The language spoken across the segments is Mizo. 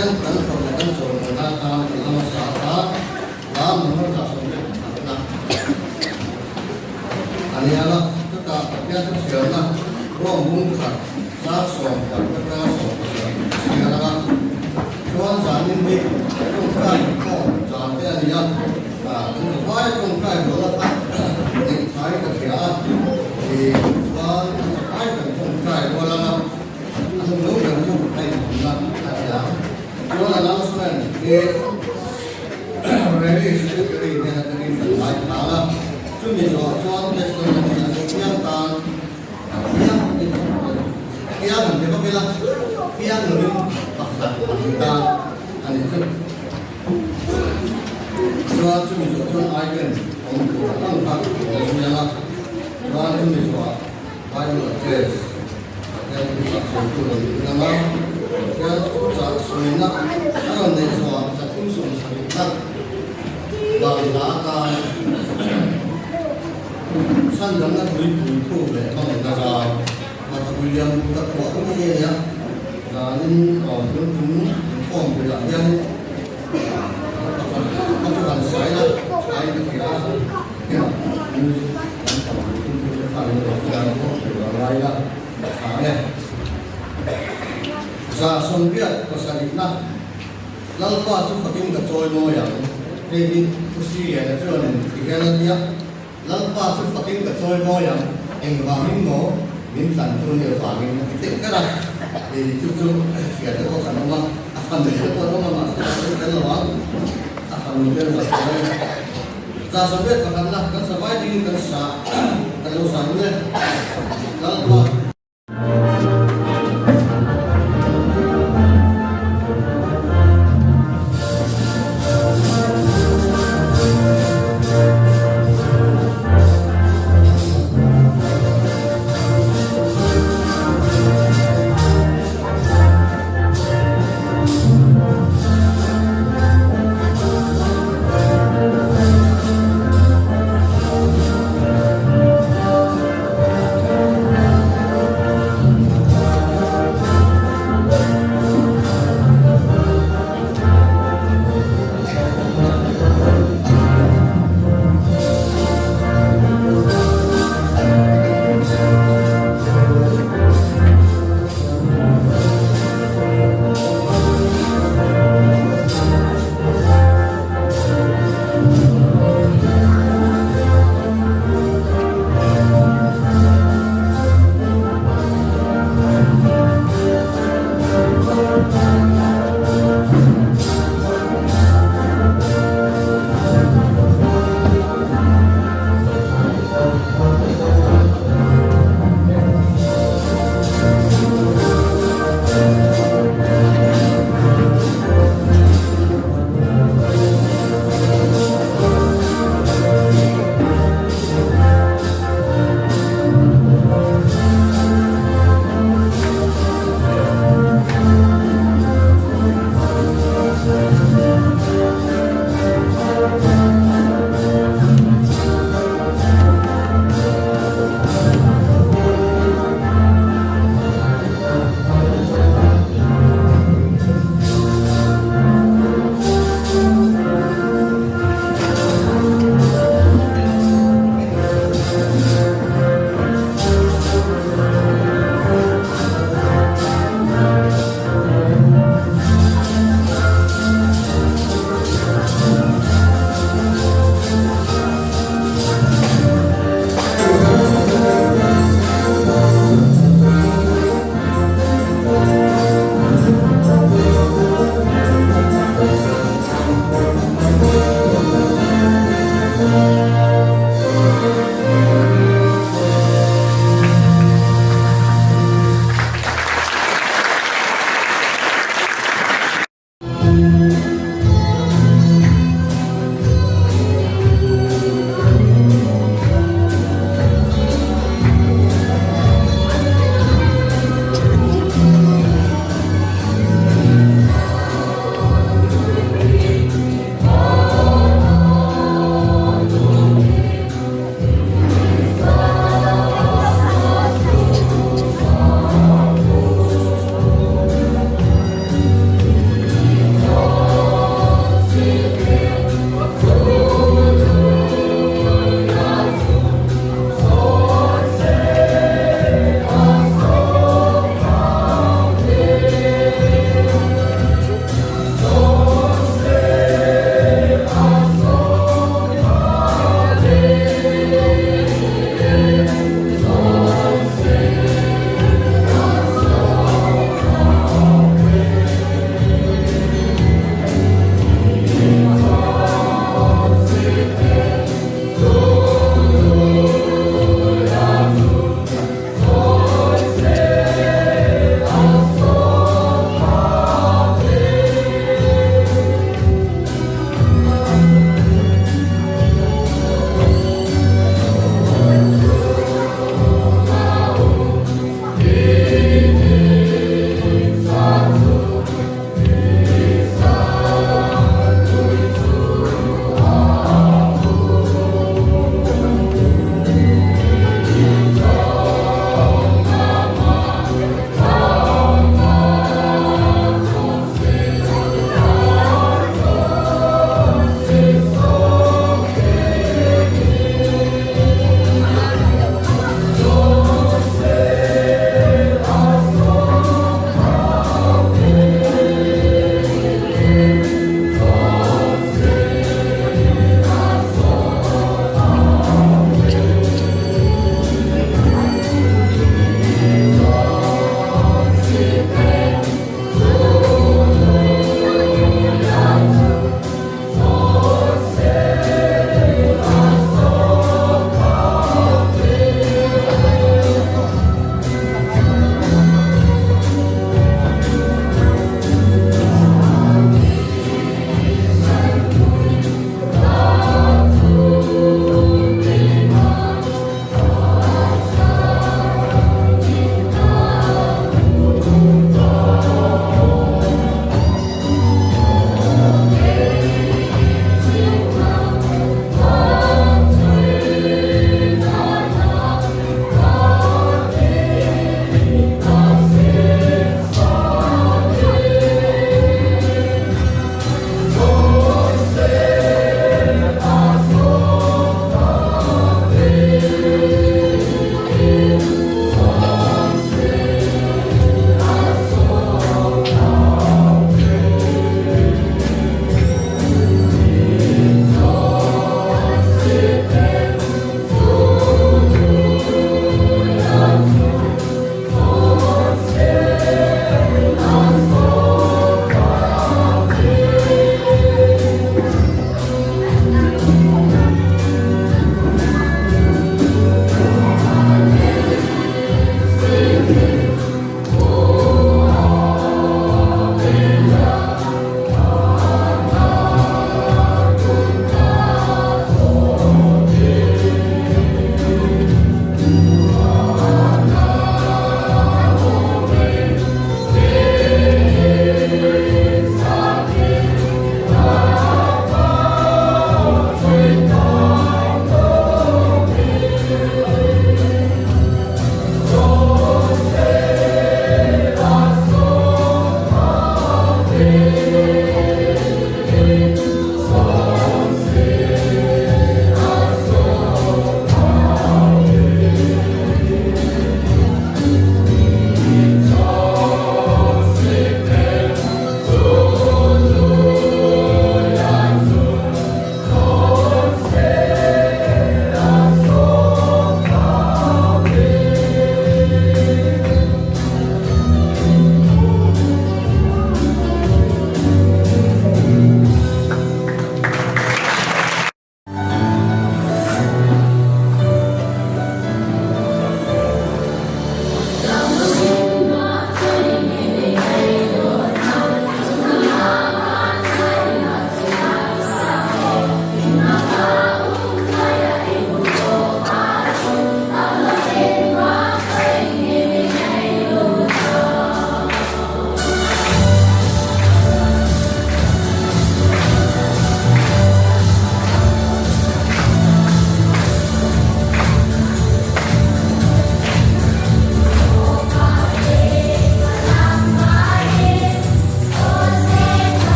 Pathian kan fak leh kan chawimawi lai khan kan la hmasa a, hla number 121 a ni ang a, chutah Pathian thu chhiarna ruang bung khat zar sawm khat atanga sawm pasarih chhiar ang a, chuan zanin hi tawngtai inkhawm zan te a ni a, kan zavai tawngtai rual a kha neih thai ka hria a, chuan kan zavai kan tawngtai rual ang a. A hnu lo ber chu a inawmna a ti ang. Chuan announcement hi Rally Secretary hnen atangin kan ngai thlang a, chumi zawhah chuan testimony an lo piang tan piang piang an ti vak ila, piang lovin pakhat an ni ta a ni chu. Chuan chumi zawh chuan item awm tur ang kha a lo zui ang a, chuan chumi zawhah Bible address Pathian thuchah sawitu rawn ni ang a, Pathian thuchah sawina a rawn neih zawhah 370 na vanla atan chhandamna tuipui thuk leh hmangaihna zau Mata William ka phuah tum a ni a nia, zanin awm tum tum inkhawmpuiah hian pakhat kha chu han sawi la, thain ka hria a. 127na Lalpa chu fakin ka chawi mawi ang. Hei hi Pu Siliana chuanin ti hian a tia, Lalpa chu fakin ka chawi mawi ang, engvangin maw min tlantu ni avangin a ti theih ber a. Hei chu chu hria te pawh kan awm a, a fanu te pawh an awm a, mahse ka sawi tel lo ang, a fanu te an zah tawh e. 121na kan savai dingin kan sa kan lo sa dun e. Lalpa.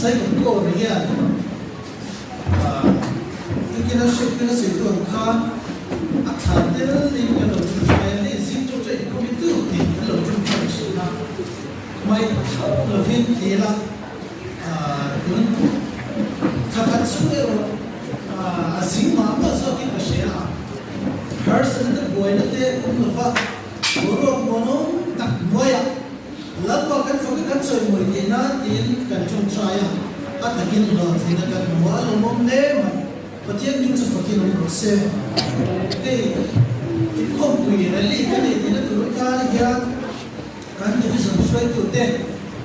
Saikawt Corps hian tukin a hriattir a sawi tu ang khan a thla tel in kan lo tum thin a, hei zing tawngtai inkhawm hi tu tih kan lo tum thin thin a, hmai thauh lovin ti ila tun thla khat chhung erawh a zing mah mah zawkin ka hria a, harsatna te buaina te awm lova boruak muanawm tak hnuaiah Lalpa kan fak a kan chawimawi theih nan tiin kan tawngtai a, a takin hlawhtlin a kan hmu a lawmawm hle mai. Pathian hming chu fakin awm rawh se. Hei inkhawmpui rally ka nei tihna tur atan hian kan division hruaitute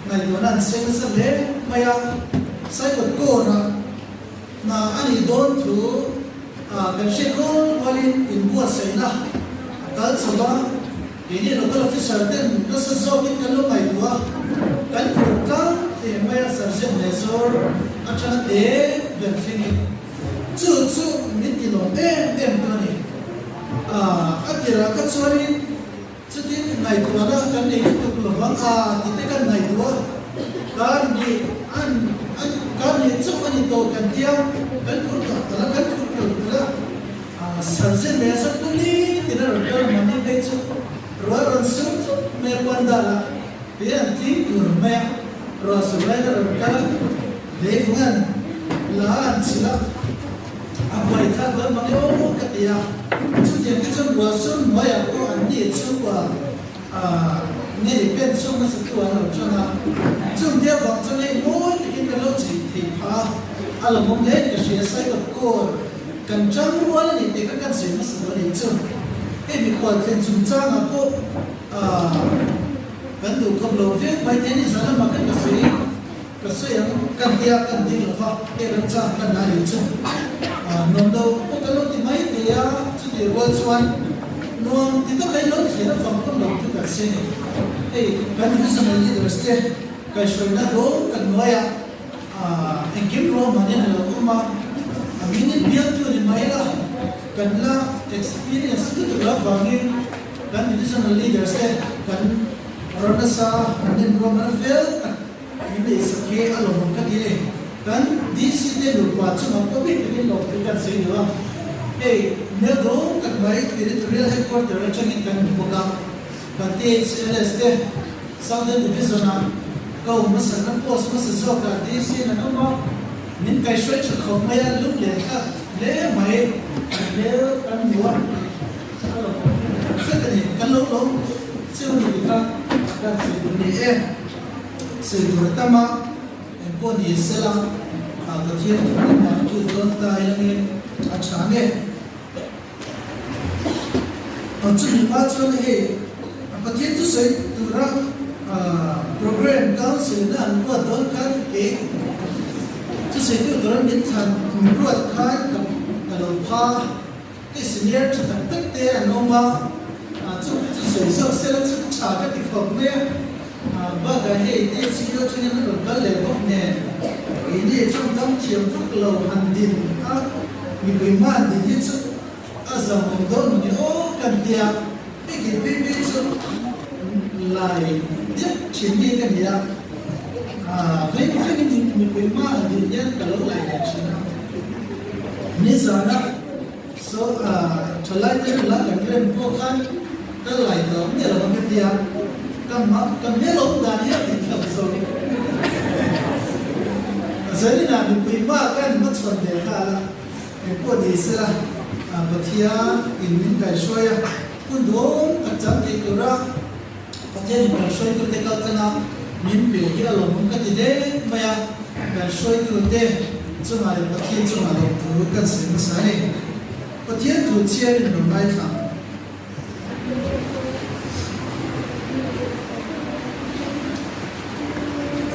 ngaihtuahna an seng nasa hle mai a, Saikawt Corps-ah hna a nih dawn thu kan hriat rual rualin inbuatsaihna a kal chho a. Keini local officer ten nasa zawkin kan lo ngaihtuah a, kan phur tlang hle mai a, Sergeant Major atanga te ber thlengin chu chu min ti lawm em em tu a ni. A tirah kha chuanin chutin ngaihtuahna kan nei lutuk lovang a ti te kan ngaihtuah a, kar hnih an an kar hnih chauh a ni tawh kan tia, kan phur tak tal a, kan phur tel tel a. Sergeant Major pu ni tina rawn kal mahni phei chu ruah rawn sur thut mai a pandal a, tui an tling tur mai a, ruah sur laiin a rawn kal a, leivung an la a an chhilh a, a buai thlak dawn mang e aw ka ti a, chutiang te chuan ruah sur hnuaiah pawh an ni chhungkua nge ni pen chhung hmasa tu an lo tang a, chung te avang chuan hei mawi takin kan lo chei thei phah a, a lawmawm hle ka hria Saikawt Corps. Kan chang rual a nih tih kha kan sawi hmasa duh a nih chu. Hei mikhual thlen chungchangah pawh kan duh khawp lo viau mai te ni zan lamah khan ka sawi ka sawi ang kan tia kan ding lo va, hei remchang kan la a nih chu. Nuam lo pawh kan lo ti mai thei a, chutih rual chuan nuam ti taka in lo thlen avang pawn lo chu kan sawi a ni. Hei kan divisional leaders te kaihhruaina dawng kan nuaiah Engkim ruahman in a lo awm a, a minin bialtu ni mai la, kan la experience lutuk lo avangin kan divisional leaders te kan rawn nasa a, an en ruahman a fel tak min neih sak hi a lawmawm ka ti a ni. Kan DC te nupa chungah pawh bik takin lawmthu kan sawi duh a, hei Melbourne tak mai territorial headquarter atangin kan hmu bawk a, kan THLS te Southern Division ah ka awm hmasa na post hmasa zawk ah DC in an awm a, min kaihhruai tha khawp mai a, lung leh thlak hle mai kan hmel kan hmu a, a lo awm zet a ni, kan lo lawm chiu ni kha kan sawi tur ni e, sawi tur a tam a, engpawh ni sela Pathian thu lamah tu dawn ta ilangin a tha nge. Chumi hma chuan hei Pathian thusawi tura program council na an ruat dawn khan kei thusawitu tura min thlan min ruat khan ka lo pha hei senior tha tak tak te an awm a, chung te chu sawi zawk sela chu tha ka ti khawp mai a, bakah hei THQ atangin an rawn kal leh bawk nen keini tawngkam thiam vak lo han din a. Mipui hman din hi chu a zam awm dawn mawni aw kan tia, hei kei phei phei chu lai deuh thin mi ka ni a, veng thlengin mipui hma han din hian ka lo lai leh thin a, nizana saw thalai te nula kan rem pawh khan ka lai tawh miah lo ang ka tia, ka ka hmel awm dan hi a dik lo zawk. Zaninah mipui hma kan hmachhawn ve nghal a, engpawh ni sela Pathian in min kaihruai a, hun duhawm tak chang thei tura Pathian in kaihruaitute kaltlanga min pe hi a lawmawm ka ti hle mai a, kaihruaitute chungah leh Pathian chungah lawmthu kan sawi hmasa a ni. Pathian thu chhiarin rawn ngaithla.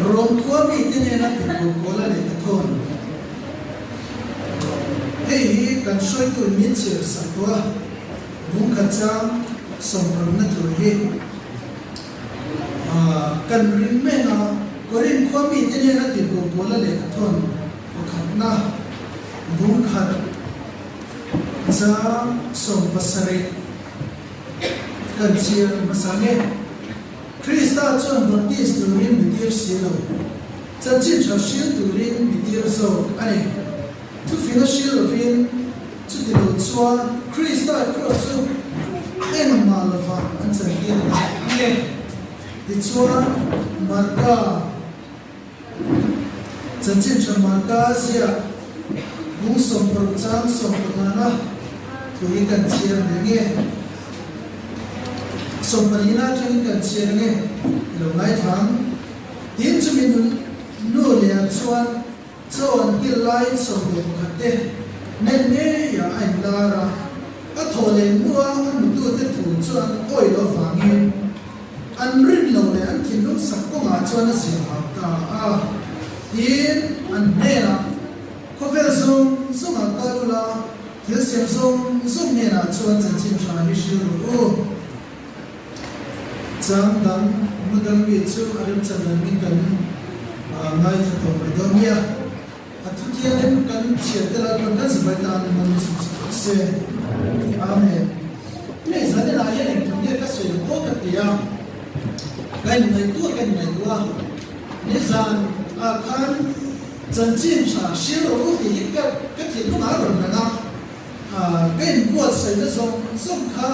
Rom khua mite nena tihtur pawl a leh ka thawn. Hei hi kan hruaitu min chhiar sak tawh a, bungkhat chang sawmramna tur hi kan ring mek a. Korin khua mite nena tihtur pawl a leh ka thawn pakhatna bungkhat. 17 kan chhiar hmasa nge? Krista chuan baptist turin mi tir si lo. Chanchin tha hril turin mi tir zawk a ni. Thufina hril lovin chuti lo chuan Krista cross chu engmah lova an chantir ang nge? Tichuan Marka Chanchin tha Marka ziah bung 60 chang 15na thu hi kan chhiar ve nge? 14na atangin kan chhiar nge? I lo ngaithla ang. Tin chumi nu leh chuan chaw an kil laiin 11 te nen ngeiah a inlar a, a thawh leh hnua a mutute thu chu an awih loh avangin an rin loh leh an thinlung sak kawngah chuan a zir hau ta a. Tin, an hnenah, Khawvel zawng zawngah kal ula, thil siam zawng zawng hnenah chuan chanchin tha hi hrilh rawh u. Chang dang model mi chu a remchan dan min kan ngaithla tawh mai dawn nia. A thutiangin kan chhiat te lalpan kan zivai tan man chhun chhun rawh se. Amen. Hei zanin ah hian engthum nge ka sawi ang aw ka ti a, ka inngaihtuah ka inngaihtuah a, nizan ah khan chanchin tha hrilh rawh u tih hi ka ka thinlung ah a rawn lang a, Ka inbuatsaihna zawng zawng kha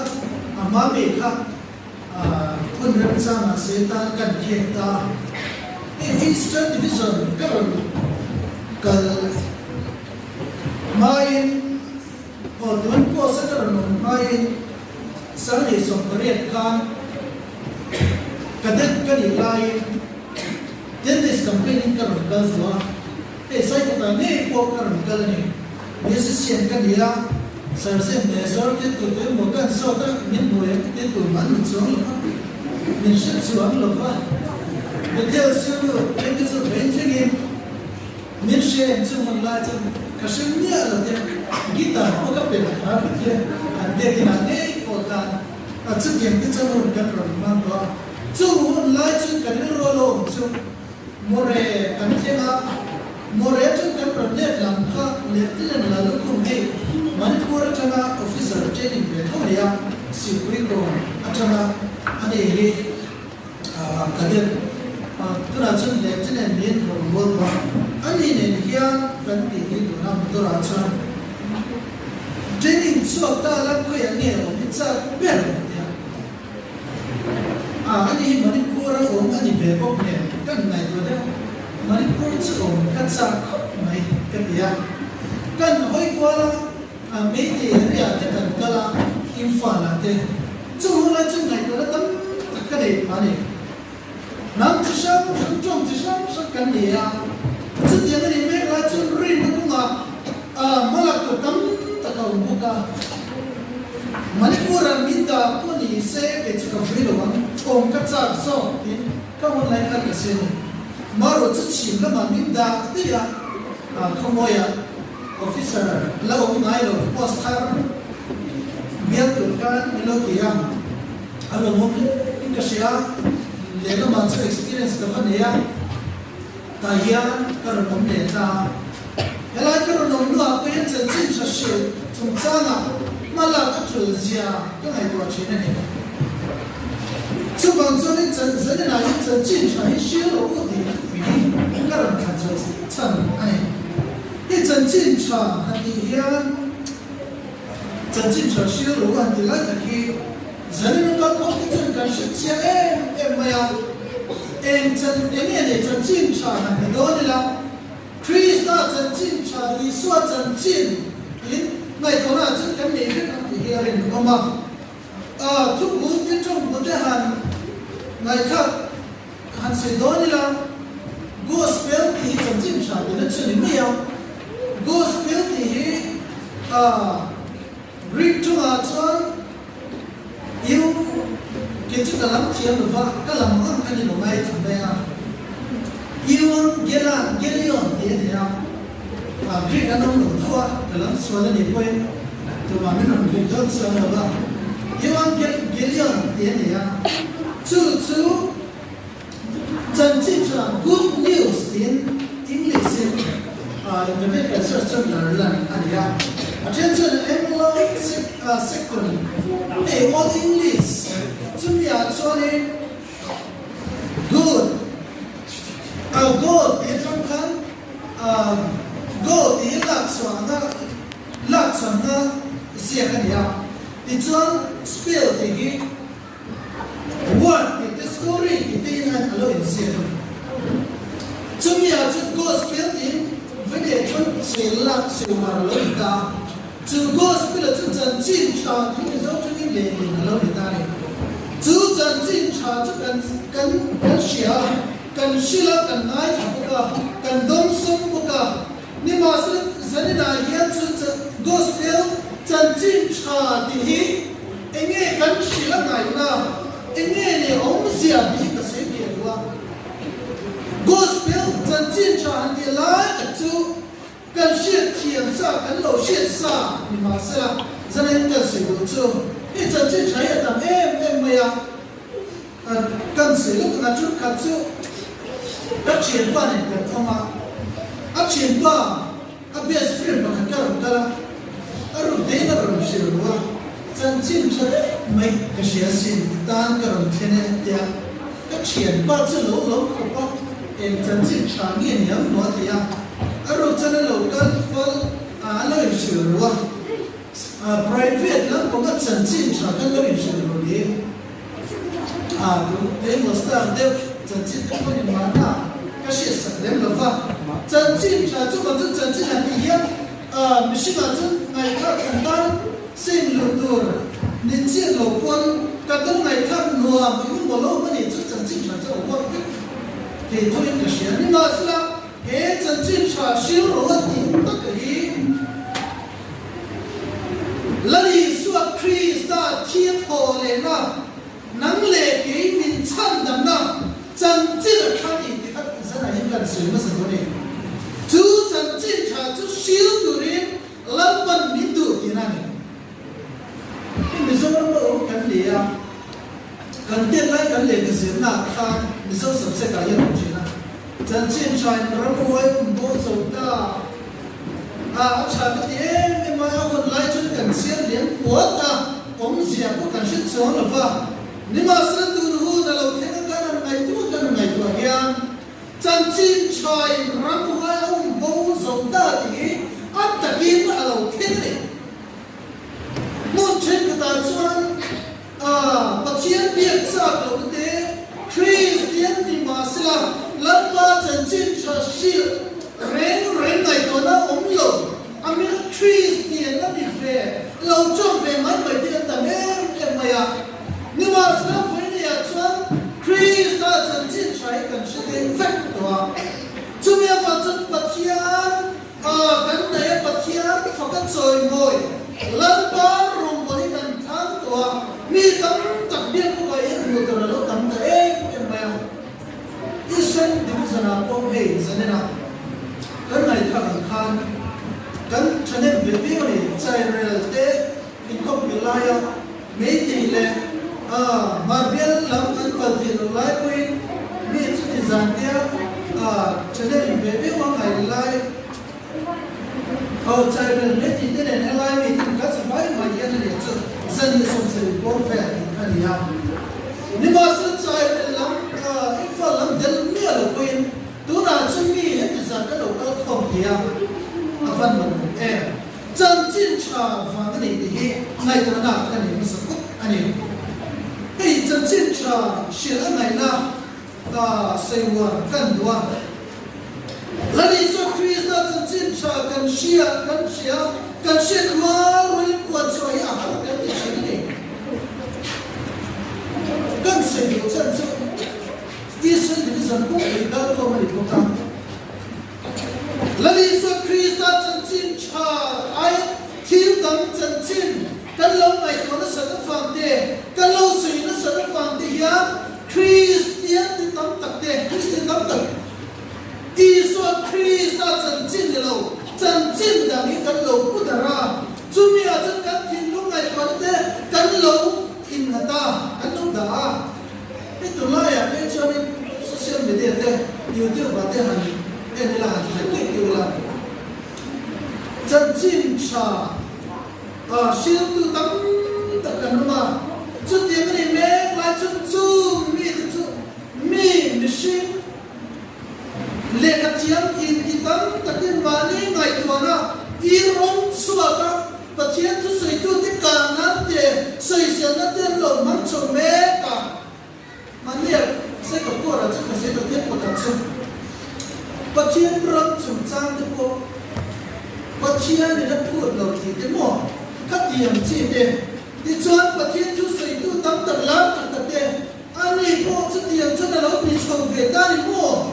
a hma mi kha hun remchangah Satan kan khek ta a. Hei Eastern Division ka rawn kal hmain aw tun post a ka rawn awm hmain Sunday 18 khan cadet ka nih laiin Tennis campaign in ka rawn kal zuah a. Hei Saikawtah ngei pawh ka rawn kal a ni. Musician ka ni a, Sergeant Major te tu tu emaw kan zawt a, min hmu em te tu man ni chuang lo va, min hre chuang lo va. Bethel siamnu te chu vein thlengin min hre em chu hmun lai chuan ka hre miah lo te, guitar pawh ka pe ta kha ka tia, an biakin ah ngei pawh khan a chutiang te chuan hun kan rawn hmang tawh a. Chung hun lai chu ka rilru a lo awm chu More kan thleng a, More chu kan rawn let lam kha Lieutenant Lalukhum hei Manipur atanga officer training ve tho nia, Sipui kawn atanga a nei hi cadet tunah chuan Lieutenant niin rawn rual tawh a, ani nen hian kan tih hi tuna motor ah chuan training chhuak ta la khawiah nge awm hi chak ber ang tia. A, ani hi Manipur a awm a ni ve bawk nen ka ngaihtuah deuh, Manipur chu awm ka chak khawp mai ka ti a. Kan hawi kual a, a Meitei area te kan kal a, Imphal ah te. Chung hun lai chu ngaihtuahna tam tak ka nei phah a ni. Hnam chi hrang hrang, tawng chi hrang hrang kan ni a, chutiang a nih mek lai chuan rinna kawngah a hmalak tur tam tak a awm bawk a. Manipur-a min dah pawh ni se kei chu ka vui lo ang, awm ka chak zawk tiin ka hun lai khan ka sawi a ni. Marawh chu chhim lamah min dah daih a, khawmawia officer la awm ngai lo post thar bial tur khan min lo ti a, a lawmawm hle in ka hria, lehlamah chu experience ka va nei a. Tah hian ka rawn awm leh ta a. Helai ka rawn awm hnuah pawh hian chanchin tha hrilh chungchangah hmalak a tul zia ka ngaihtuah thin a ni. Chuvang chuanin zaninah hian chanchin tha hi hrilh rawh u tih thupui hi ka rawn thlan chhuah chhan a ni. Hei chanchin tha han tih hian chanchin tha hrilh rawh u han ti lai tak hi Zanin a kal khawp te chuan kan hre chiang em em mai a, eng chan eng nge nei chanchin tha han ti dawn ila, Krista chanchin tha, Isua chanchin in ngaihtuahna ah chuan kan nei vek ang tih hi a rinawm a. A thupui te tawngpui te han ngaihthlak han sawi dawn ila, Gospel tih hi chanchin tha tihna chu a ni mai a, Gospel tih hi a Greek tawngah chuan Eu kei chu ka lam thiam lo va, ka lam ang kha ni lo ngai tham mai a. Euan Gelan, Gelion tih a ni a, ah Greek an awm lo tho a, ka lam sual a nih pawhin tumah min rawn Greek dawn chuang lo va. Euan Gelion tih a ni a, chu chu Chanchin tha, good news, tiin English in internet kan search chuan lar lan a ni a. A then chuan Anglo Saxon hei Old English chumi ah chuanin good a. Go tih atang khan Go tih hi lakchhuahna lakchhuahna ziak a ni a. Tichuan spell tih hi Word tih te story tih te in a lo inziak a ni. Chumi ah chuan Gospel tiin vawileh chuan chhel lak chheuhar a lo ni ta a. Chu Gospel ah chuan chanchin tha tih Mizo tangin lehlin a lo ni ta a ni. Chu chanchin tha chu kan kan kan hria a, kan hrilh a, kan ngaithla bawk a, kan dawngsawm bawk a. Nimahsela zaninah hian chu Gospel chanchin tha tih hi enge kan hrilh a ngaihna, enge leh awmzia tih hi ka sawi ve duh a. Gospel chanchin tha han tih lai tak chu kan hriat thiam sa, kan lo hriat sa nimahsela zanin kan sawi duh chu hei chanchin tha hi a tam em em mai a. Kan sawi lawk ang a, thenkhat chu ka thianpa nen kan awm a, a thianpa a best friend pakhat ka rawn kal a, a ruk dain a rawn hrilh ru a, chanchin tha daih mai ka hria asin i tan ka rawn thlen e tia ka thianpa chu lo lo khawp a, eng chanchin tha nge niang maw a ti a, a ruk chuan a lo kal fal a, a lo inhrilh ru a, private lampanga chanchin tha kha lo inhrilh ru ni. A duh emaw star deuh chanchin te pawhin mahna ka hriat sak lem lo va. Chanchin tha chu kan chu chanchin han tih hian mihringah chuan ngaihthlak kan tan seng luh tur ni chiah lo pawn ka tan ngaihthlak nuam eng emaw lo awm a nih chu chanchin tha chu a work vek thei thawin ka hria. Nimahsela he chanchin tha hrilh rawh a tih tak hi Lal Isua Krista thi a thaw lehna, nang leh kei min chhandamna chanchin a tha ni tih kha zanah hian kan sawi hmasa dawn e. Chu chanchin tha chu hril turin Lalpan min duh tihna a ni. Hei Mizoram a awm kan ni a, kan tet lai kan lehkha zirna ah khan Mizo subject ah hian awm thin a, chanchin tha in ram huai um bo zo ta. A a tha ka ti em em a, a hun lai chuan kan chhiar liam puat a, awmzia pawh kan hre chuang lo va. Nimahsela tun hun a lo thleng a kan han ngaihtuah kan han ngaihtuah hian chanchin thain ramhuai a um bo zo ta tih hi a takin a lo thleng a ni. Hmun thenkhatah chuan a Pathian biak chak lohna te Kristian ni mahsela Lalpa chanchin tha hrilh reng reng ngaihtuahna awm lo a mila Kristian a ni ve lo chawm ve mai mai te an tam em em mai a. Nimahsela vawinia chuan Krista chanchin tha hi kan hre deuh vek tawh a. Chumi avang chuan Pathian A kan nei a Pathian faka chawimawi Lalpa rawngbawlh hi kan thlang tawh a, mi tam tak biak bawkah hian hmuh tur a lo tam ta em em mai a. Eastern Division ah pawh hei zanena kan ngaihthak ang khan kan thahnem ve viau a ni. Chairel te inkhawpui laia meitei leh Marbial lam an kal theih loh lai pawhin mi chuti zan tia thahnem ve viau a ngai lai ho chairel meitei te nen helai mi ten kan sa vai mai hian a nih chu zan hi 70 bawr vel tih a ni a. Nimahsela chairel lam Imphal lam del miah lo pawhin tunah chuan mi heti zan kan lo kal khawm thei a, a van lo awm em. Chanchin tha vang a ni tih hi ngaihtuahna ka nei hmasa khawp a ni. Hei chanchin tha hrilh a ngaihna sawiuar kan duh a. Lal Isua Krista chanchin tha kan hria, kan hria, kan hriat rual rualin puan chhuah hi a har kan ti thin a ni. Kan sawi duh chan chu Eastern Division pumpuii kalkhawm a ni bawk a. Lal Isua Krista chanchin tha ai thil dang chanchin kan lo ngaihtuah nasat avang te, kan lo sawi nasat avang te hian Kristian te tam tak te, Kristian tam tak Isua Krista chanchin ni lo, chanchin dang hi kan lo pu darh a, chumi ah chuan kan thinlung ngaihtuahna te kan lo innghat a, kan lo dah a. Hei tunlaiah phei chuanin social media te, YouTube ah te han en ila, han hre keuh keuh ila, chanchin tha hriltu tam tak kan awm a, chutiang a nih mek lai chuan chung mite chu mi mihring. mahni ngaihtuahna ir awm chhuak a, Pathian thusawitute kahna te, sawiselna te an lo hmang chho mek a. Mahnia Saikawkawra chu ka sawi tawh te kawtah chu Pathian ram chungchang te pawh Pathian in a phut lo tih te maw ka ti ang chi te. Tichuan Pathian thu sawitu tam tak lar tak tak te ani pawh chutiang chuan a lo ti chho ve ta ni maw?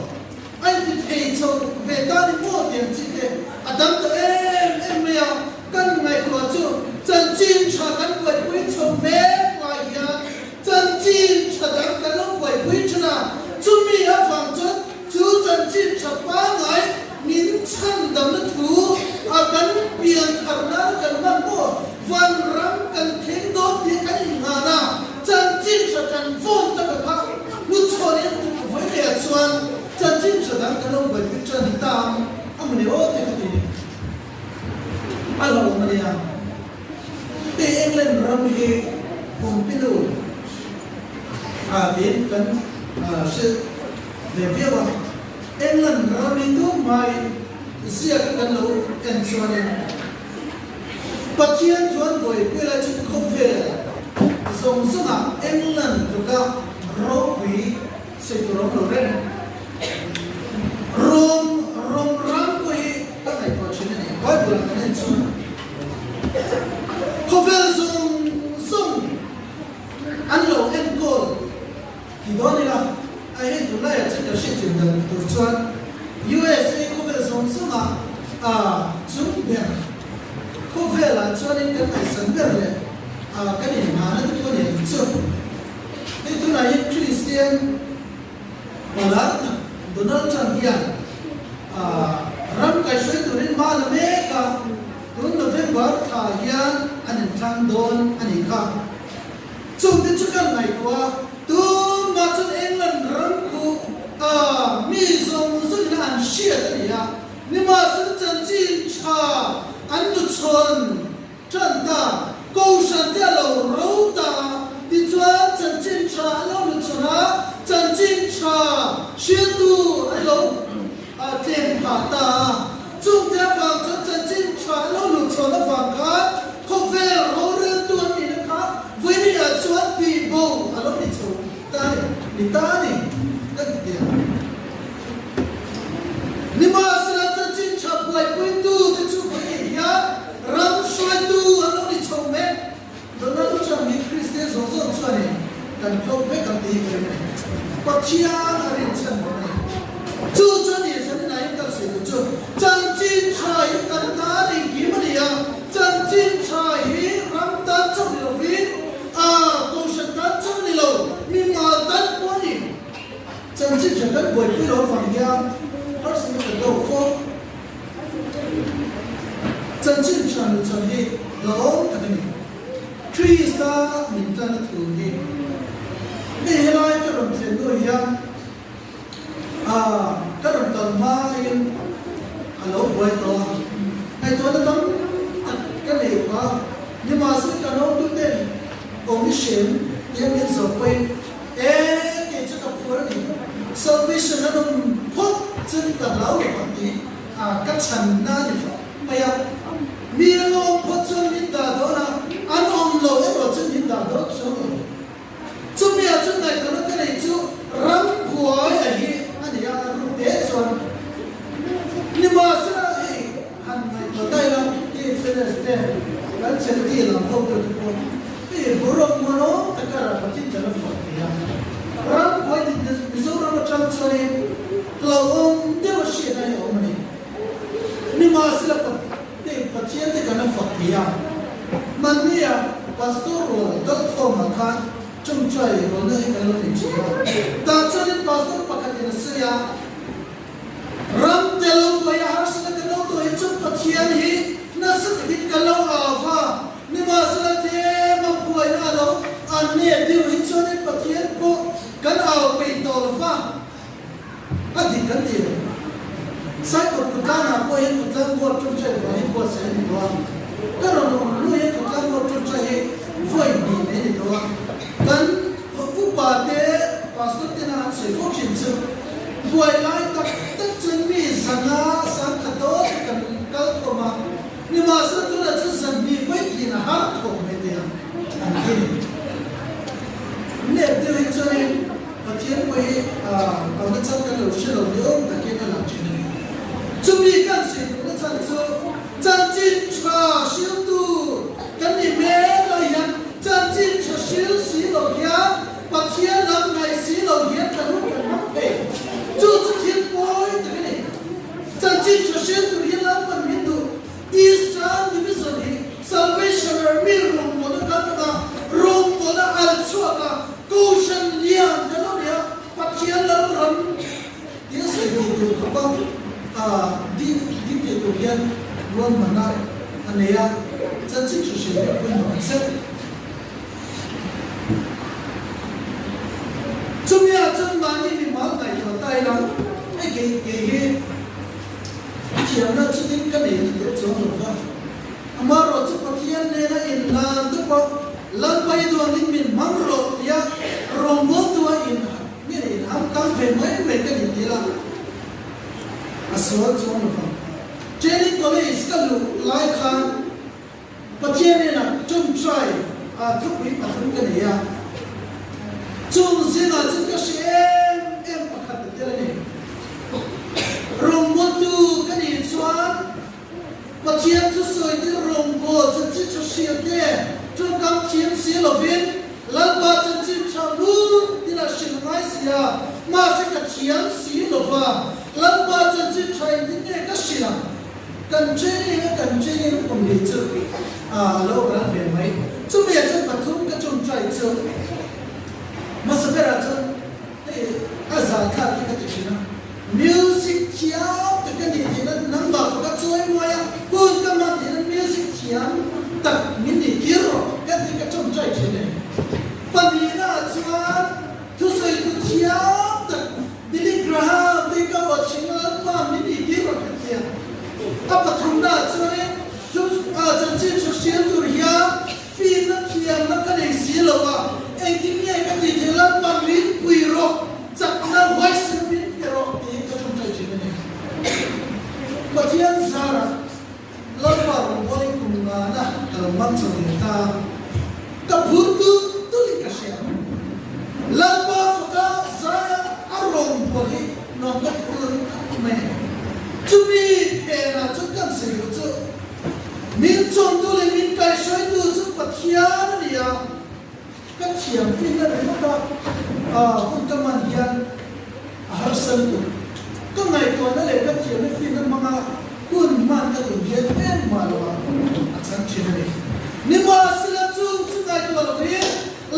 A inti thei chho ve ta ni maw ti ang chi te a tam ta em em mai a. Kan ngaihtuah chu chanchin tha kan buaipui chho mek lai hian Chanchin tha dang kan lo buaipui thin a, chumi avang chuan chu chanchin tha pangngai min chhan damna thu a kan pian thar nana kan hman maw vanram kan thleng dawn tih kan innghan a, chanchin tha kan vawn tak a kha hnuchhawnin vawi leh ah chuan chanchin tha dang kan lo buaipui tan ta a mawni aw te ka ti ni. A hlauhawm a nia. Hei England ram hi Pompidou a tiin kan hrilh ve viau a. England ram hi tumhmain ziak a kan lo en chuanin Pathian chuan buaipui lai chu khawvel zawng zawngah England tluka ropui sawi tur a awm lo reng. Rom Rom ram pawh hi ka ngaihtuah thin a ni. Bible ah kan en chuan khawvel zawng zawng an lo enkawl ti dawn ila, a hei tunlaiah chuan kan hriatthiam dan tur chuan USA khawvel zawng zawngah a chung ber khawvelah chuanin kan ngaihsan ber leh kan inhmahna te pawh a ni ang chu. Hei tunah hian Kristian Palar tak Donald Trump hian ram kaihruai turin hma la mek a, tun November thla hian an inthlang dawn a nih kha. Chungte chu kan ngaihtuah a, tunmah chuan England ram khu mi zawng zawngin an hriat a ni a, nimahsela chanchin tha an nuchhawn Ṭan ta, Kohhran te a lo ro ta a, tichuan chanchin ṭha a lo lu chhawn a, chanchin ṭha hriltu an lo tlem phah ta a. Chungte avang chuan chanchin ṭha a lo lu chhawn avang khan khawvel roreltu an nihna kha vawinia chuan tihbo a lo ni chho ta a ni, ni ta a ni kan ti teh ang. Nimahsela chanchin ṭha buaipuitu te chu vawiin hian Ram hruaitu an lo ni chho mek. Donald Trump hi Kristian zawng zawng chuanin kan tlawm vek ang tih hi ka ring a ni. Pathian a rinchhan bawk a ni. Chu chuan ni zanin ah hian kan sawi duh chu chanchin tha hi kan tan engkim a ni a, chanchin tha hi ram tan chauh ni lovin a kohhran tan chauh ni lo, mimal tan pawh a ni. Chanchin tha kan buaipui lo avang hian harsatna kan do fo. Chanchin tha nu chhan hi hlauhawm tak a ni. Krista min tan a thu hi hei helai ka rawn thlen hnu hian ah ka rawn kal hmain a lo buai tawh a, ngaihtuahna tam tak ka nei phah a, nimahse ka naututen awm i hrem tia min zawh pawhin e kei chu ka phur a ni, salvation an awm phawt chuan ka hlau lo vang tih A ka chhanna ni fak mai a, mi an awm phawt chuan min dah dawn a, an awm lo erawh chuan min dah dawn chuang lo. Chumi ah chuan ngaihtuahna ka nei chu ram buai a hi a ni a, a ruk te chuan nimahsela hei han ngaihtuah ta ila THLS te kan charity lam ho te pawh hei boruak muanawm taka Pathian kan la fak thei a, ram buai din te Mizoram atang chuanin Hlauhawm deuh a hriat a awm a ni. Nimahsela Pathian te kan a fak thei a. Hmannia Pastor rual kalkhawmah khan tawngtai rualna hi kan lo nei thin a. Tah chuanin Pastor pakhatin a sawi a, Ram te lo buai a harsatna kan lo tawh hi chuan Pathian hi nasa takin kan lo au va, nimahsela tlem a buaina a lo an nep deuh hi chuanin Pathian pawh kan au peih tawh lo va. A dik kan ti lo. Saikawt Kutlanah pawh hian Kutlan Board ṭawngṭai vang hi buatsaih a ni tawh a. Ka rawn awm hnu hian Kutlan Board ṭawngṭai hi vawi hnih mai a ni tawh a. Kan upa te, Pastor tena an sawi fo ṭhin chu buai lai tak tak chuan mi zanga sangkhat dawt. Ruahmanna a nei a, chanchin hre hrilh hi a pawimawh tak zet. Chumi ah chuan mahni mimal ngaihtuah ta ila, hei kei kei hi thiamna chutin ka nei ta teh chuang lo va, amaherawh chu Pathian nena inlan te pawh Lalpai duangin min hmang rawh tia rawngbawltu a in nge inham tang ve mai mai ka ni tir a, a sual chuang lo vang. Training College ka luh lai khan Pathian hnenah tawngtai a thupui pathum ka nei a, chung zingah chu ka hre em em pakhat a tel a ni. Rawngbawltu ka nih chuan Pathian chu sawi tir rawngbâwl chanchin tha hriat te tawngkam thiam si lovin Lalpa chanchin tha ngun tina hrilh ngai si a, mahse ka thiam si lova Lalpa chanchin tha engtin nge ka hrilh ang? Kan training a kan training a kum leh chu a lo ral ve mai. Chumi ah chuan pathum ka tawngtai chu hmasa berah chuan hei a zanthlak hi ka ti thin a. Music thiam tak a ni tih nan nangmah kha ka chawi muai a, hun ka hman tih nan music thiam tak min nih tir rawh ka ti ka tawngtai thin e. Pahnihna ah chuan thusawitu thiam tak Billy Graham te ka aw thin a Lalpa min nih tir rawh ka ti a. A pathumna ah chuanin thu chanchin tha hrial tur hian fimna thiamna ka nei si lo a, engtin nge ka tih theih Lalpa min pui rawh. Chakna huaisen min pe rawh tiin ka tawngtai thin a ni. Pathian zarah Lalpa rawngbawlin kum ngana ka lo hmang chho ve ta. Ka phur tulh tulhin ka hria. Lalpa faka zaia a rawngbâwl hi nuam ka ti tulh tulh mai a ni. Chumi phenah chuan kan sawi duh chu min chawmtu leh min kaihhruaitu chu Pathian a ni a. Ka thiam fin a ringawt a, hun ka man hian a harsa lutuk. Ka ngaihtuahna leh ka thiamna fin a hmanga hun hman ka tum hian engmah lo ah a chang thin a ni. Nimahsela chung chu ngaihtuah lovin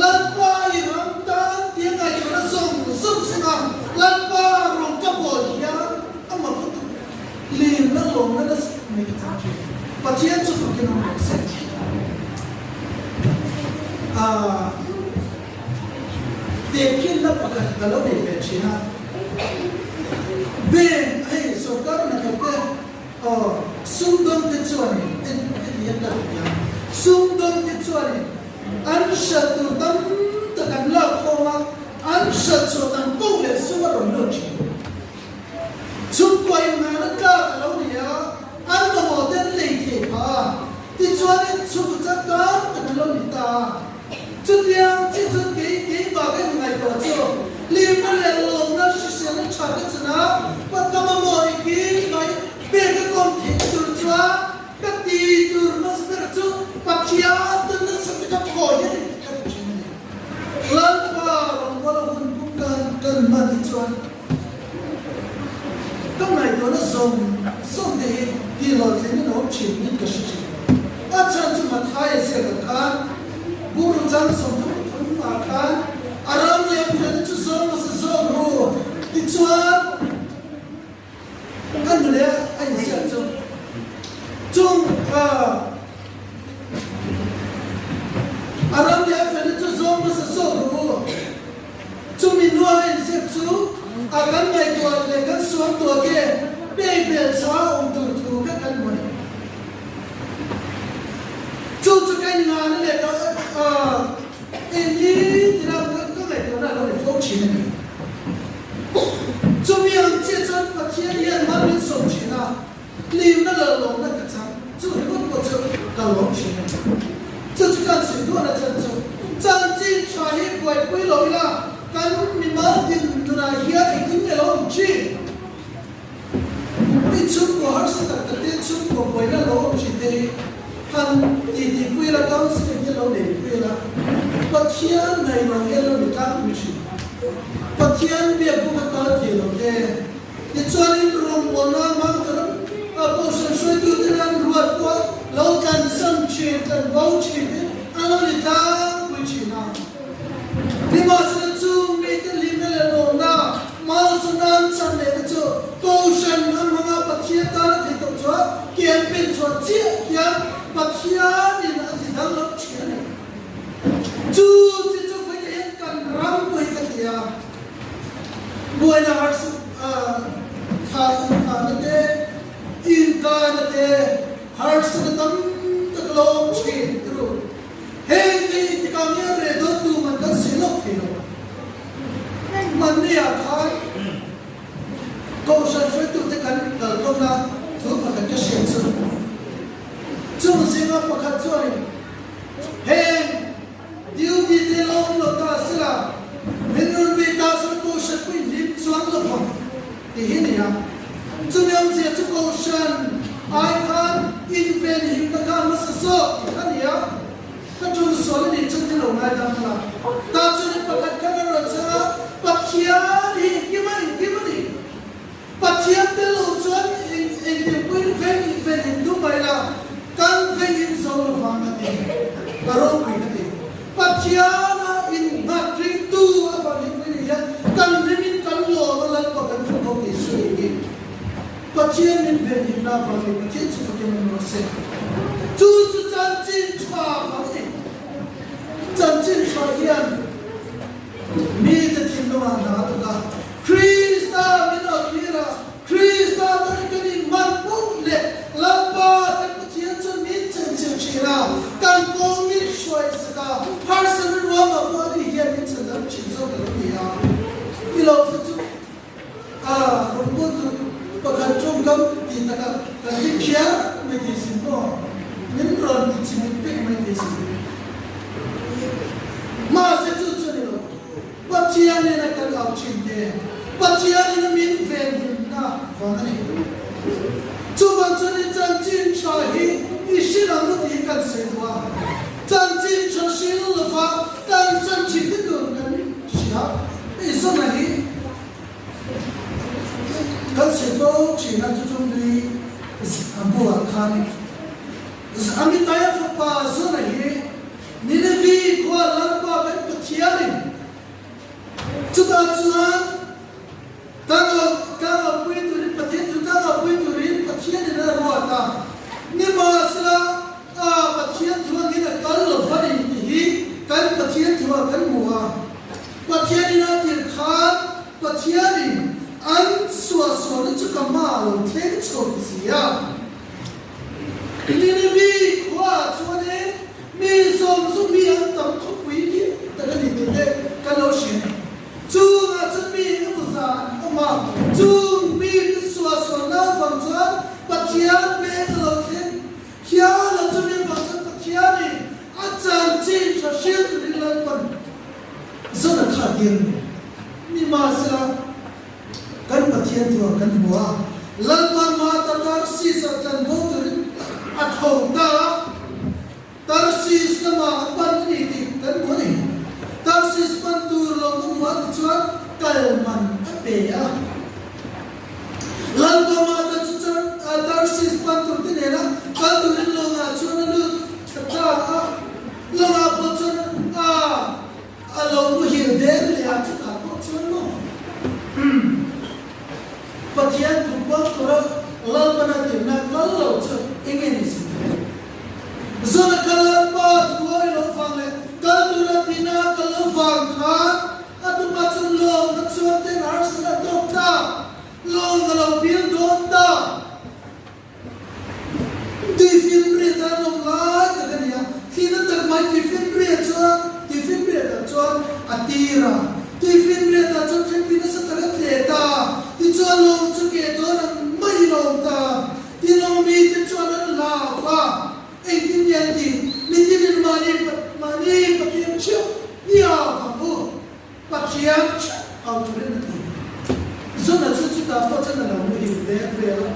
Lalpa i ram tan tia ngaihtuahna zawng zawng singa Lalpa rawn ka bawl hian a mak lutuk. Limna lawmna nasa tak mai ka chang thin. Pathian chu fakin awm rawh se. Aaa tehkhinna pakhat ka lo nei ve thin a. Bank hei sorkar hnathawk te aw sumdawng te chuanin en heti hian ka ti a, sumdawng te chuanin an hralh tur tam tak an lak khawm a, an hralh chhuah tam poh leh sum a rawn lut thin. Chhungkua inngahna tlak a lo ni a, an mamawh te an lei thei phah a, tichuanin chhungkaw changkang tak a lo ni ta a. Chutiang chi chuan kei keimah ka inngaihtuah chu hlimna leh lawmna hriselna tha ka chan a, ka mamawh i khi mai pek a kawm theih tur chuan ka ti tur hmasa ber chu Pathian tan nasa taka thaw hi a ni tih ka ti thin a ni. Lalpa rawngbawla hun pum kan kan hman hi chuan Ka ngaihtuahna zawng zawng te hi tihhlawhtling in a awm thin in ka hre thin. A chhan chu Mathaia ziakah khan Buru chang 33 ah khan a ram leh felna chu zawng hmasa zawk ru tichuan a nule a inziak chu chung a ram leh felna chu zawng hmasa zawk ru. Chumi hnua inzir chu a kan ngaihtuah leh kan suamtuah te pek belh chha a awm tur thu kha kan hmu a ni. Chu chu ka innghahna leh ka engni tina ka ngaihtuahna a lo ni fo thin a ni. Chumi ang chiah chuan Pathian hian mal min sawm thin a, hlimna leh lawmna ka chang. Chu ringawt pawh chu ka lawm thin a ni. Chu chu kan sawi duahna chan chu chanchin tha hi buaipui lo ila kan mimal din nunah hian engtin nge lo awm thin? Mi chhungkua harsa tak tak te chhungkua buaina lo awm thin te hi han titipui ila, counselling hi lo neipui ila, Pathian ngaihloh hian lo ni tlangpui thin. Pathian biak bawk a kal thei lo te. Tichuanin rawngbawlna hmang tura Kohhran hruaitute nan ruat pawh lo tlansan thin, tlanbo thin hi a lo ni tlangpui thin a. Nimahsela chu mite hlimna leh lawmna, malsawmna an chan lehna chu Kohhran a hmanga Pathian tana thei tawh chuan ke an pen chhuah chiah. Engtikah nge a reh dawn tu man kan sawi lawk thei lo. Hmanni ah khan Kohhran hruaitute kan kalkhawmna thu pakhat ka hriat chu chung zinga pakhat chuanin heng duty te lo awm lo ta sela min rawn bih ta sela Kohhran pawh in hlim chuang lo vang tih hi a ni a. Chumi awmzia chu Kohhran ai khan inven himna kha hmasa zawk tih kha a ni a. Ka ṭul sual a nih chuan ka lo ngaidam la. Tah chuan in pakhat khan a rawn chhang a, Pathian hi engkim a engkim a ni. Pathian tel lo chuan engkim pawhin veng in ven in duh mai la, kan veng in zo lo vang a ti. Ka ropui ka ti. Pathian a innghat ringtu avangin pawhin hian kan rim in kan lawm a Lalpa kan hmu bawk tih chu eng nge? Pathian min venhimna avangin Pathian chu fakin awm rawh se. Chu chu chanchin tha vang a ni. Chanchin tha hian mite thinlungah hna a thawk a. Krista min awltir a, Krista tan kan inhman pawh leh Lalpa kan Pathian chuan min chenchilh thin a, kan kawng min hruaisak a, harsatna ruamah pawh ani hian min chhandam thin zawk a lo ni a. I lo hre chu. A rawn pawh chu pakhat tawngkam tih takah kan ti phiar mai thei sin maw? Min rawn ti chimit vek mai thei sin. Mahse chu chu a ni lo. Pathian in a kan au thin te, Pathian in a min venhimna vang a ni. Chuvang chuan i chanchin tha hi i hrilh ang u tih kan sawi duh a. Chanchin tha hrilh lova kan san thin te tur kan hria. Hei zawna hi kan sawi fo thin a, chu chu nui a bulah khan Amitai-a fapa zawna hi Ninevi khua Lalpa kan Pathianin chutah chuan tlangau pui turin Pathian chu tlangau pui turin Pathianin a ruat a, nimahsela a Pathian thu angin a kal lo va ni tih hi kan Pathian thuah kan hmu a. Pathianin a tir khan Pathianin an suahsualna chu ka hmaah lo thleng chho ti si a. Ninivi khuaah chuanin mi zawng zawng hi an tam khawpui lian tak a ni tih te kan lo hria a ni. Chungah chuan mi emaw za an awm a, chung mite suahsualna avang chuan Pathian peng a lo thleng hial a, chumi avang chuan Pathianin a chanchin tha hrilh turin Lalpan zan a kha tir a ni. Nimahsela, kan Pathian thuah kan hmu a, Lalpan mah ta Tarsis ah tlanbo turin a tho ta a, Tarsis lamah a pan a ni tih kan hmu a ni. Tarsis pan tur lo ka hmu a ti chuan kal man a pe a. Lalpa mata chu Tarsis pan tur te nena kal turin lawngah chuan a lut ta ta a. Lawngah pawh chuan a a lo muhil der leh a, chutah pawh chuan maw Pathian thu puang tura Lalpana tirhna kal lo chu eng nge ni si? Zuna ka Lalpa thuawi lo vang leh kal tura tina ka lo vang khan a tupa chu lawng a chuan ten harsatna a tawk ta, lawng a lo pil dawn ta. Tifinriat an awm lai tak a ni a, thihna tak mai tifinriat chuan tifinriatah chuan a tir a, tifinriatah chuan thilpi nasa tak a tle ta, tichuan lawng chu keh dawn ang maiin a awm ta. Tinawng mite chuan an hlau va, engtin nge an tih? Mitinin mahni mahni Pathian theuh i au vang u, Pathian theuh au turin a ti. Zuna chu chutah pawh chuan a lo muhil der vel a.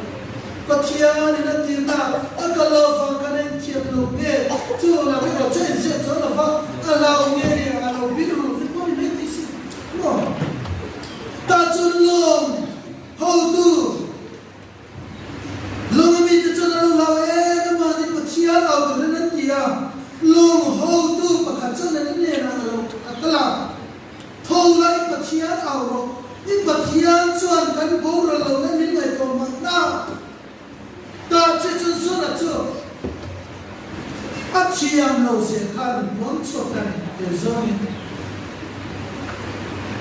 Pathianin a ti ta, a kal lo vang kan enthiam lo nge? Chu lam erawh chu enziah chuan lo va, a lau nge ni ang a lo bir ru vek pawh ni mai thei si maw? Tah chuan lawm hotu. Lawng a mite chuan an lo hlau em em a, ni Pathian au turin an ti a. Lawng hotu pakhat chuan an hnenah a lo a kal a, Tho la i Pathian au rawh, i Pathian chuan kan boral lohna min ngaihtuah mahna. Tah che chuan Zona chu a thiam lo zel kha a rawn puang chhuak ta a ni, tel zawngin.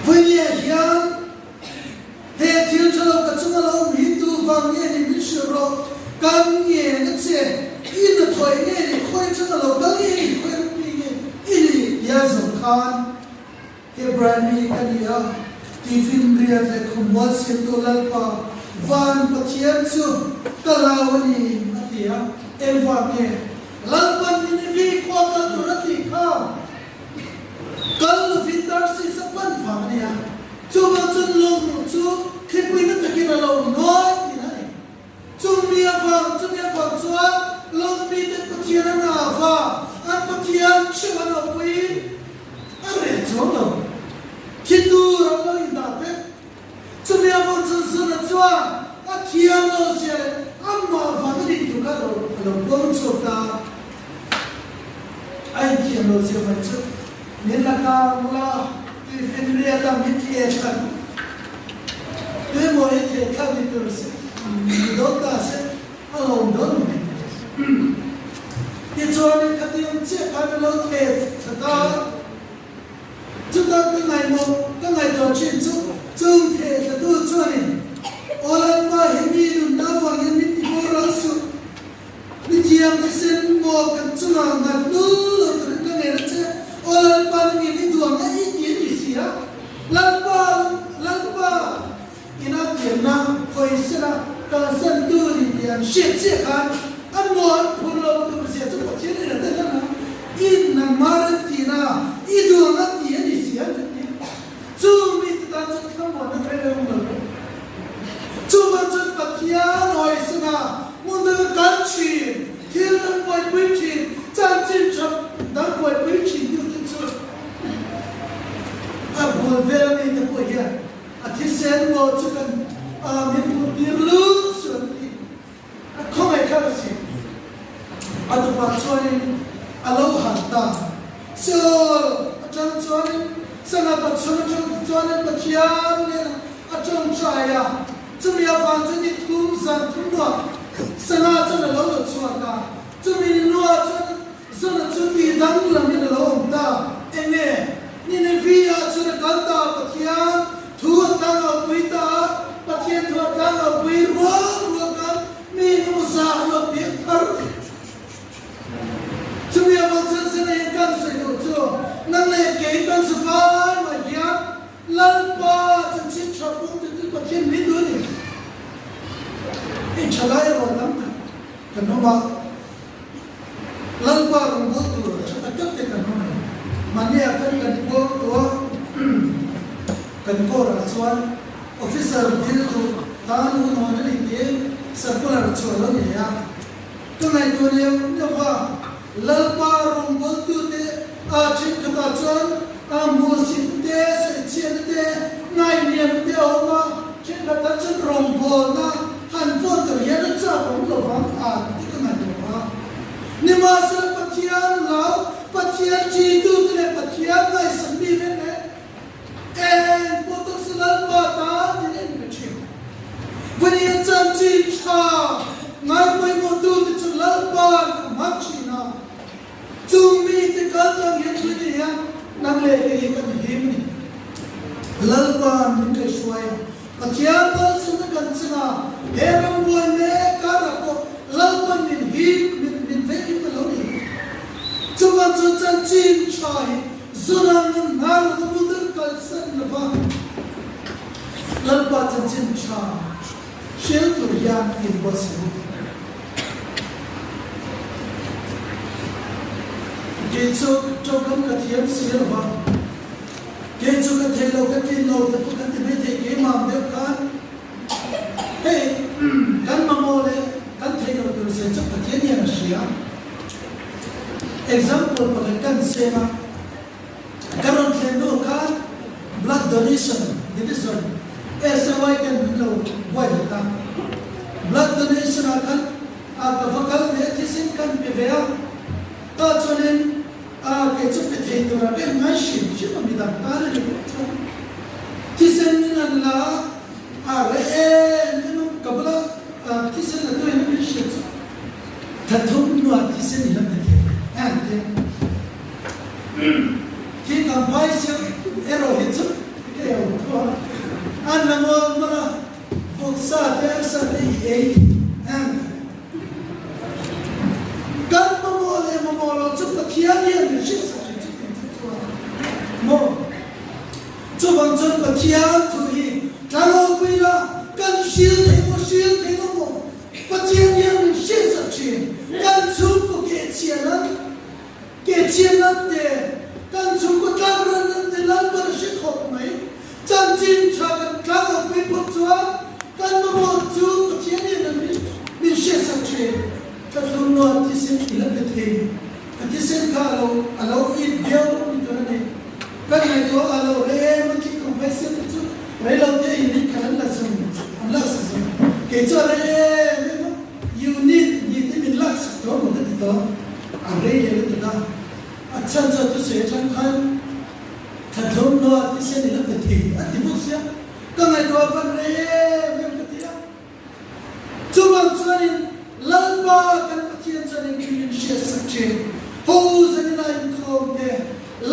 Vawinia hian. He thil tha lo ka chunga lo awm hi tu vang nge ni min hrilh rawh, kan ngen a che, i hnathawih nge ni, khawi atanga lo kal nge ni, khawi ram mi nge i ni tia. Ṭawngṭai zawh khan Hebrai mi ka ni a, tifinriat leh khawmual siamtu Lalpa, van Pathian chu ka lau a ni, a ti a. Engvang nge Lalpan Ninivi khua kal tur a tih kha? Kal lovin Tarsis a pan vang a ni a, chuvang chuan lawmruh chu thlipuina takin a lo nuai thin a ni. Chumi avang, chumi avang chuan lawmmi ten Pathian an au va, an Pathian hreuh an aupuiin a reh chuang lo. Thi tur an lo indah vek. Chumi avang chuan Zuna chuan a thiam lo zia leh amah vang a nih tur kha a lo puang chhuak ta a. A inthiam lo zia mai chu min la kang la tuifinriat a min thliah thlan. Tuemaw hi thliah thlan ni tur si ni dawn ta se a lawm dawn mai. Tichuanin khatiang chiah khan a lo thliah thla ta a. Chutah ka ngaihmawh ka ngaihtuah thin chu chung thliah thlatu chuanin Aw Lalpa hi mi nunna avang hian min ti boral suh. Mithiam thisen maw kan chungah ngat lul lo turin ka ngen a che. Aw Lalpa na ngin i duang a i ti a ni si a. Lalpa, Lalpa, ina tianna khawi sela kalsan tu ni tih an hriat chiah khan an maw an phur lo tur zia chu Pathian in a tel ang a, i nangmah rem tihna i duang a ti a ni si a an ti. Chu mite tan chuan thlamuanna reng reng awm lo ve. Chuvang chuan Pathian hawisana hmun danga kal thin, thil dang buaipui thin, chanchin tha dang buaipui thin tute chu a bul vel mite pawh hian a thisen maw chu kan min hmuhtir lut suh an ti. A khawngaih kha ka si. A tupah chuanin a lo han ta. Seol atang chuanin sangha pachhun atang chuanin Pathian nen a tawngtai a. Chumi avang chuan ni thum zan thum nuah sangha chuan a lo la chhuak a. Chumi ni nuah chuan Zona chu ti danglamin a lo awm ta. Enge? Nineveh-ah chuan a kal ta a, Pathian thu a tlangau-pui ta a, Pathian thu a tlangau-pui rual rual khan mi engemaw zah an lo piang thar. Chumi avang chuan Zona hian kan sawi duh chu, nang leh kei kan sa fai mai hian Lalpa chanchin tha pung tutu Pathian min duh a ni. Hei thalai erawh tam tak kan awm a. Lalpa rawngbâwl tur tha tak tak te kan awm a ni. Mahnia kan kan kual tawh a, kan kawrah chuan officer dil duh tan hun hawn a ni tiin circular chhuah lo ni a. Ka ngaihtuah neuh neuh va, Lalpa rawngbâwltute a thenkhatah chuan a hmuhsit te, sawichhiatna te, ngaihniamna te a awm a, thenkhatah chuan rawngbâwlna han vawn tur hian a chak awm lo vang a ti ka ngaihtuah a. Nimahsela Pathian lau, Pathian ṭitute leh Pathian ngaihsak mi reng reng eng pawh taksa Lalpa tan min en ve ṭhin. Vawnia chanchin ṭha ngai pawimawhtute chu Lalpa'n a hmang ṭhin a. Chung mite kal tang hian tui ni hian nang leh kei hi kan him a ni. Lalpa'n min kaihhruai a, Pathian malsawmna kan chang a, he ram buai mek karah pawh Lalpa'n min him, min min veng him a lo ni. Chuvang chuan chanchin tha hi zuna ngan hnar lova mutur kalsan lova Lalpa chanchin tha Hril tur hian inbuatsaih u. Kei chu tawngkam ka thiam si lo va, kei chu ka thei lo, ka tlin lo te pawh kan ti mai thei keimah ang deuh khan hei kan mamawh leh kan thei lo tur zia chu Pathian hian a hria. Example pakhat kan seng a, Ka rawn thlen hnu khan Blood Donation Division SAY ten min lo buai hlawt a. Blood Donation ah khan a ka va kal ve a, thisen kan pe ve a. Tah chuanin a kei chu pe thei tura ka in ngai hrim hrim a, midang tan a ni pawh chuan thisen min han la a, a reh em em a, ka bula thisen la tuin a min hriat chu thathum hnuah thisen i la pe thei em tia. Khi kan phai siam erawh hi chu ka eo thu a, an la ngawl hmang a, vawksa te arsa te i ei em? Kan mamawh leh mamawh lo chu Pathian hian min hriatsak thin chu tih chu chuan. Maw? Chuvang chuan Pathian thu hi tlangawpui la, kan hril thei maw, hril thei lo maw? Pathian hian min hriatsak thin. Kan chhungkaw kehchhiah nan, kehchhiah nan te, kan chhungkaw tlangran nan te Lalpan a hre khawp mai. Chanchin tha kan tlangawpui phawt chuan kan mamawh chu Pathian hian an min hriatsak thin. Ka thurnuah thisen i la pe thei. Ka thisen kha a lo a lo it viau ni tur a ni. Ka ngaihtuah a lo rem a khi kum hmai siam te chu rei lo te unit khat an la zum an lak sak zum. Kei chu a rei em em a, unit hnih te min lak sak tawh maw ka ti tawh. A rei leh lutuk a, a chhan chu a thusawi atang khan thla thurnuah thisen i la pe thei a ti bawk sia. Ka ngaihtuah a van rei em em ka ti a. Chuvang chuanin Lalpa kan Pathian chuan engkim min hriatsak thin. Ho zanina inkhawm te,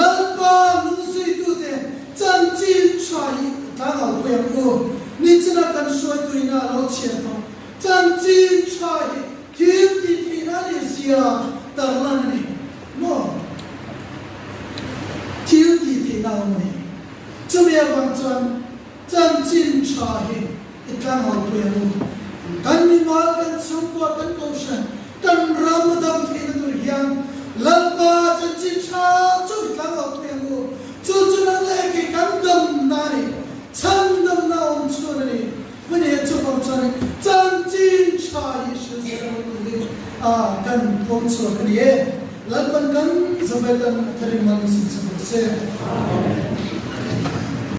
Lalpa lungsuitute chanchin tha hi tlang au pui ang u. Nichina kan hruaituina a lo chhiat tawh. Chanchin tha hi thil tih theihna a nih zia tarlan a ni maw? Thil tih theihna a awm a ni. Chumi avang chuan Chanchin tha hi i tlang ho pui ang u. Kan mimal, kan chhungkua, kan kohhran, kan ram a dam theihna tur hian Lalpa chanchin tha chu i tlang ho pui ang u. Chu chu nang leh kei kan damna a ni, chhan damna awm chhun a ni. Hmun he chu vang chuanin chanchin tha hi hrilh zel ang u tih hi a kan puang chhuak a ni e. Lalpan kan Zavetan a tharim mal a sin chhuak se. Amen.